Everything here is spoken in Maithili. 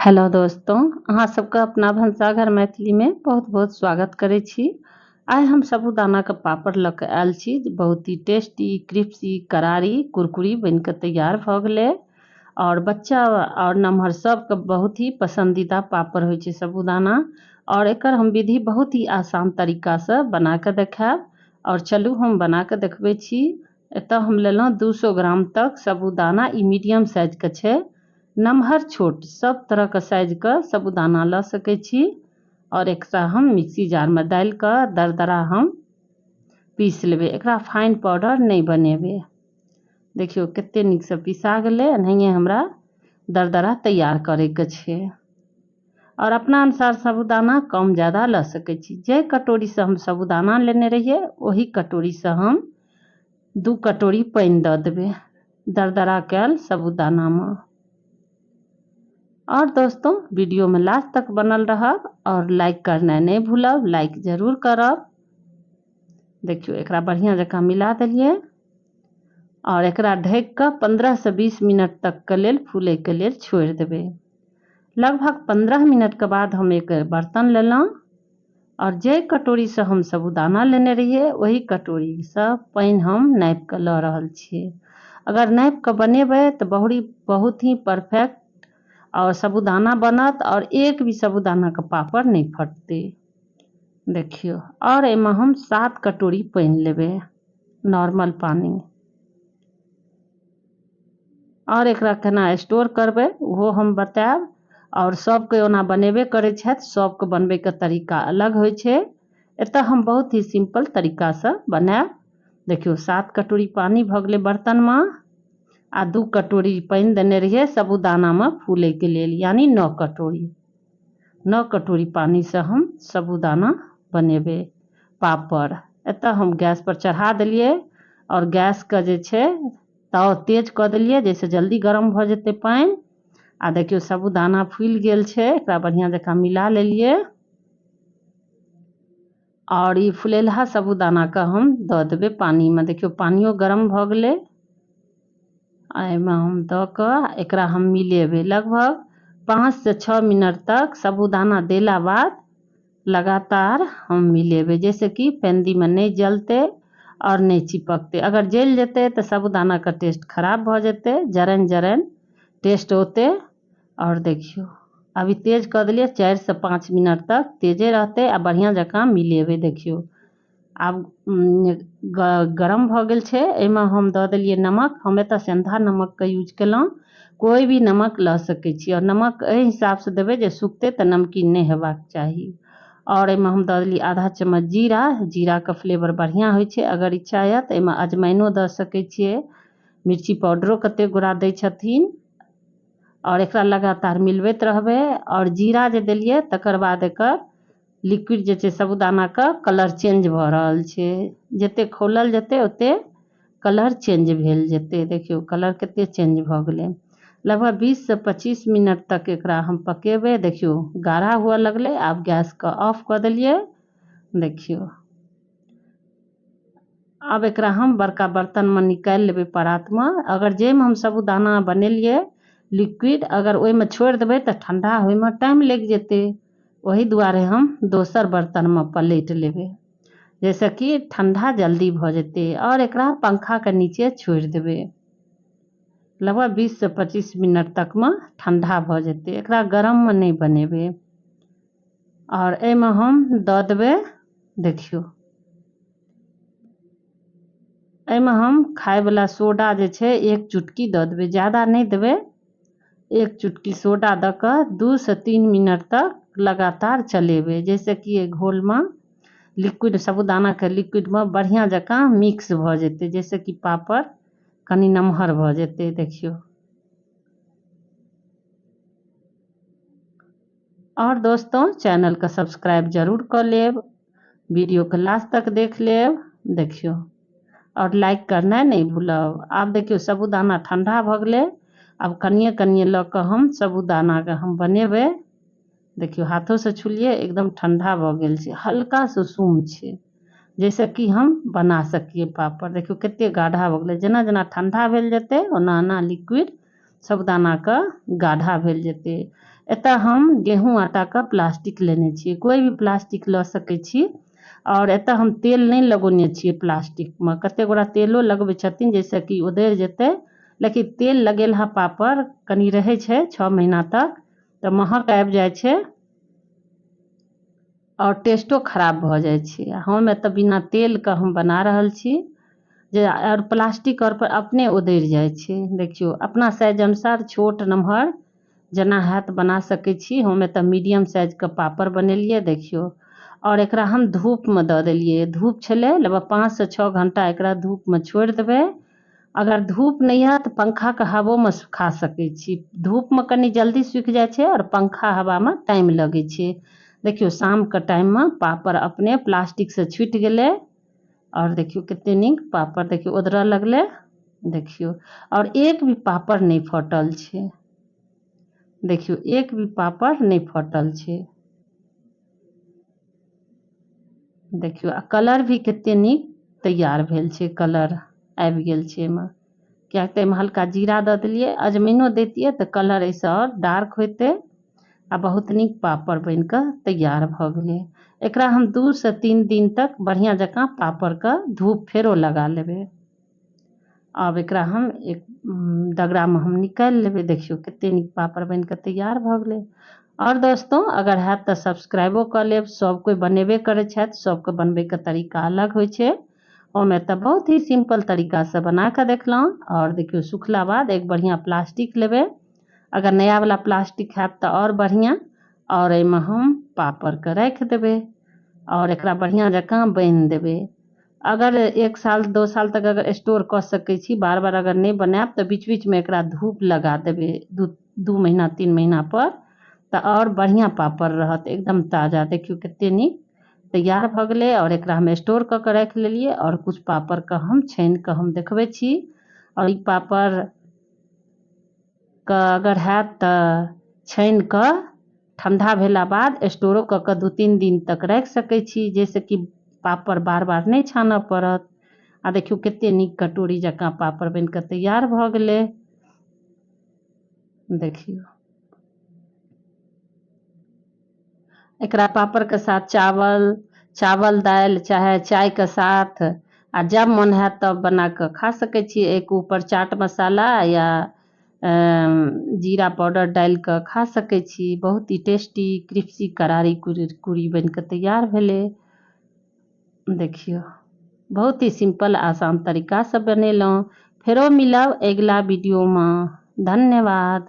हेलो दोस्तों, अहाँ सबके अपना भनसाघर मैथिलीमे बहुत बहुत स्वागत करै छी। आइ हम साबूदानाके पापड़ लऽ कऽ आयल छी जे बहुत ही टेस्टी, क्रिस्पी, करारी, कुरकुरी बनिकऽ तैयार भऽ गेलै और बच्चा और नमहर सबके बहुत ही पसंदीदा पापड़ होइ छै साबूदाना। और एकर हम विधि बहुत ही आसान तरीकासँ बना कऽ देखायब और चलू हम बना कऽ देखबै छी। एतऽ हम लेलहुँ 200 ग्राम तक साबूदाना, ई मीडियम साइजके छै। नमहर छोट सब तरहके साइजके साबूदाना लऽ सकै छी। और एकरा हम मिक्सी जारमे डालि कऽ दरदरा हम पीस लेबै, एकरा फाइन पाउडर नहि बनेबै। देखियौ कते नीकसँ पिसा गेलै। एनाहिए हमरा दरदरा तैयार करैके छै। और अपना अनुसार साबूदाना कम ज़्यादा लऽ सकै छी। जाहि कटोरीसँ हम साबूदाना लेने रहियै ओही कटोरीसँ हम 2 कटोरी पानि दऽ देबै दरदरा कयल साबूदानामे। और दोस्तों वीडियो में लास्ट तक बनल रहब और लाइक करना नहीं भूलब, लाइक जरूर करब। देखियौ एकरा बढ़िया जकाँ मिला देलियै और एकरा ढकि कऽ 15 से 20 मिनट तक के लेल फूलै के लेल छोड़ि देबै। लगभग 15 मिनट के बाद हम एक बर्तन लेलहुँ और जाहि कटोरीसँ हम साबूदाना लेने रहियै ओही कटोरीसँ पानि हम नापि कऽ लऽ रहल छियै। अगर नापि कऽ बनेबै तऽ बहुत ही परफेक्ट और साबूदाना बनत और एक भी साबूदाना के पापड़ नहीं फटतै। देखियौ और एहिमे हम 7 कटोरी पानि लेबै, नॉर्मल पानि। और एकरा केना स्टोर करबै ओहो हम बतायब। और सबके ओना बनेबे करै छथि, सबके बनबैके तरीका अलग होइ छै। एतऽ हम बहुत ही सिंपल तरीकासँ बनायब। देखियौ 7 कटोरी पानि भऽ गेलै बर्तनमे आ 2 कटोरी पानि देने रहियै साबूदानामे फूलैके लेल, यानी 9 कटोरी। 9 कटोरी पानिसँ हम साबूदाना बनेबै पापड़। एतऽ हम गैस पर चढ़ा देलियै और गैसके जे छै ताव तेज कऽ देलियै जाहिसँ जल्दी गरम भऽ जेतै पानि। आ देखियौ साबूदाना फूलि गेल छै, एकरा बढ़िआँ जकाँ मिला लेलियै। और ई फुलेलहा साबूदानाके हम दऽ देबै पानिमे। देखियौ पानियो गरम भऽ गेलै। एहिमे हम दऽ कऽ एकरा हम मिलेबै लगभग 5 से 6 मिनट तक। साबूदाना देला बाद लगातार हम मिलेबै जाहिसँ कि पेंदीमे नहि जलतै और नहि चिपकतै। अगर जलि जेतै तऽ साबूदानाके टेस्ट खराब भऽ जेतै, जरन जरन टेस्ट औतै। और देखियौ अभी तेज कऽ देलियै, 4 से 5 मिनट तक तेजे रहतै आ बढ़िआँ जकाँ मिलेबै। देखियौ आब गरम भऽ गेल छै। एहिमे हम दऽ देलियै नमक। हम एतऽ सेंधा नमकके यूज केलहुँ, कोइ भी नमक लऽ सकै छी। और नमक एहि हिसाबसँ देबै जे सुखतै तऽ नमकीन नहि हेबाक चाही। और एहिमे हम दऽ देलियै आधा चम्मच जीरा। जीराके फ्लेवर बढ़िआँ होइ छै। अगर इच्छा यऽ तऽ एहिमे अजमाइनो दऽ सकै छियै, मिर्ची पाउडरो कतेक गोरा दै छथिन। और एकरा लगातार मिलबैत रहबै। और जीरा जे देलियै तकर बाद एकर लिक्विड जे छै साबूदानाके कलर चेंज भऽ रहल छै। जते खौलल जेतै ओते कलर चेंज भेल जेतै। देखियौ कलर कते चेंज भऽ गेलै। लगभग 20 से 25 मिनट तक एकरा हम पकेबै। देखियौ गाढ़ा हुअ लगलै। आब गैसके ऑफ कऽ देलियै। देखियौ आब एकरा हम बड़का बर्तनमे निकालि लेबै परातमे। अगर जाहिमे हम साबूदाना बनेलियै लिक्विड, अगर ओहिमे छोड़ि देबै तऽ ठंडा होइमे टाइम लागि जेतै। ओहि दुआरे हम दोसर बर्तनमे पलटि लेबै जाहिसँ कि ठंडा जल्दी भऽ जेतै। और एकरा पंखाके नीचे छोड़ि देबै, लगभग 20 से 25 मिनट तकमे ठंडा भऽ जेतै। एकरा गरममे नहि बनेबै। और एहिमे हम दऽ देबै, देखियौ एहिमे हम खायवला सोडा जे छै 1 चुटकी दऽ देबै, ज्यादा नहि देबै। 1 चुटकी सोडा दऽ कऽ 2 से 3 मिनट तक लगातार चलेबै जाहिसँ कि एहि घोलमे लिक्विड साबूदानाके लिक्विडमे बढ़िआँ जकाँ मिक्स भऽ जेतै, जाहिसँ कि पापड़ कनि नमहर भऽ जेतै। देखियौ और दोस्तों चैनलके सब्सक्राइब जरूर कऽ लेब, वीडियोके लास्ट तक देख लेब। देखियौ और लाइक करनाइ नहि भूलब। आब देखियौ साबूदाना ठंडा भऽ गेलै। आब कनिए कनिए लऽ कऽ हम साबूदानाके हम बनेबै। देखियौ हाथोसँ छुलियै एकदम ठंडा भऽ गेल छै, हल्का सुसुम छै, जाहिसँ कि हम बना सकियै पापड़। देखियौ कते गाढ़ा भऽ गेलै। जेना जेना ठंडा भेल जेतै ओना ओना लिक्विड साबूदानाके गाढ़ा भेल जेतै। एतऽ हम गेहूँ आटाके प्लास्टिक लेने छियै, कोइ भी प्लास्टिक लऽ सकै छी। आओर एतऽ हम तेल नहि लगौने छियै प्लास्टिकमे। कतेक गोटा तेलो लगबै छथिन जाहिसँ कि उधरि जेतै, लेकिन तेल लगेलहा पापड़ कनि रहै छै 6 महीना तक, तऽ महक आबि जाइ छै आओर टेस्टो खराब भऽ जाइ छै। हम एतऽ बिना तेलके हम बना रहल छी जे आओर प्लास्टिक आओर पर अपने उधरि जाइ छै। देखियौ अपना साइज अनुसार छोट नमहर जेना हैत बना सकै छी। हम एतऽ मीडियम साइजके पापड़ बनेलियै। देखियौ आओर एकरा हम धूपमे दऽ देलियै। धूप छलै लगभग 5 से 6 घंटा एकरा धूपमे छोड़ि देबै। अगर धूप नहि हैत तऽ पंखाके हवोमे सुखा सकै छी। धूपमे कनि जल्दी सुखि जाइ छै आओर पंखा हवामे टाइम लगै छै। देखियौ शामके टाइममे पापड़ अपने प्लास्टिकसँ छुटि गेलै आओर देखियौ कते नीक पापड़ देखियौ ओदरऽ लगलै। देखियौ आओर एक भी पापड़ नहि फटल छै। देखियौ एक भी पापड़ नहि फटल छै। देखियौ आ कलर भी कते नीक तैयार भेल छै, कलर आबि गेल छै एहिमे, किएक तऽ एहिमे हल्का जीरा दऽ देलियै, अजमैनो दैतियै तऽ कलर एहिसँ आओर डार्क होइतै आ बहुत नीक पापड़ बनि कऽ तैयार भऽ गेलै। एकरा हम 2 से 3 दिन तक बढ़िआँ जकाँ पापड़के धूप फेरो लगा लेबै। आब एकरा हम एक डगरामे हम निकालि लेबै। देखियौ कते नीक पापड़ बनि कऽ तैयार भऽ गेलै। आओर दोस्तों अगर हैत तऽ सब्सक्राइबो कऽ लेब। सब कोइ बनेबे करै छथि, सबके बनबैके तरीका अलग होइ छै। हम एतऽ बहुत ही सिम्पल तरीकासँ बना कऽ देखलहुँ। आओर देखियौ सुखला बाद एक बढ़िआँ प्लास्टिक लेबै, अगर नयावला प्लास्टिक हैत तऽ आओर बढ़िआँ। आओर एहिमे हम पापड़के राखि देबै आओर एकरा बढ़िआँ जकाँ बान्हि देबै। अगर 1 साल 2 साल तक अगर स्टोर कऽ सकै छी, बार बार अगर नहि बनायब तऽ बीच बीचमे एकरा धूप लगा देबै 2 महीना 3 महीना पर, तऽ आओर बढ़िआँ पापड़ रहत एकदम ताजा। देखियौ कते नीक तैयार भऽ गेलै। आओर एकरा हम स्टोर कऽ कऽ राखि लेलियै। आओर किछु पापड़के हम छानि कऽ हम देखबै छी। आओर ई पापड़के अगर हैत तऽ छानि कऽ ठण्डा भेला बाद स्टोरो कऽ कऽ 2-3 दिन तक राखि सकै छी, जाहिसँ कि पापड़ बार बार नहि छानऽ पड़त। आ देखियौ कते नीक कटोरी जकाँ पापड़ बनि कऽ तैयार भऽ गेलै। देखियौ एकरा पापड़के साथ चावल दालि चाहे चायके साथ, आ जब मन हैत तब बना कऽ खा सकै छी। एक ऊपर चाट मसाला या जीरा पाउडर डालि कऽ खा सकै छी। बहुत ही टेस्टी क्रिस्पी करारी कुरी बनि कऽ तैयार भेलै। देखियौ बहुत ही सिंपल आसान तरीकासँ बनेलहुँ। फेरो मिलब अगिला वीडियोमे। धन्यवाद।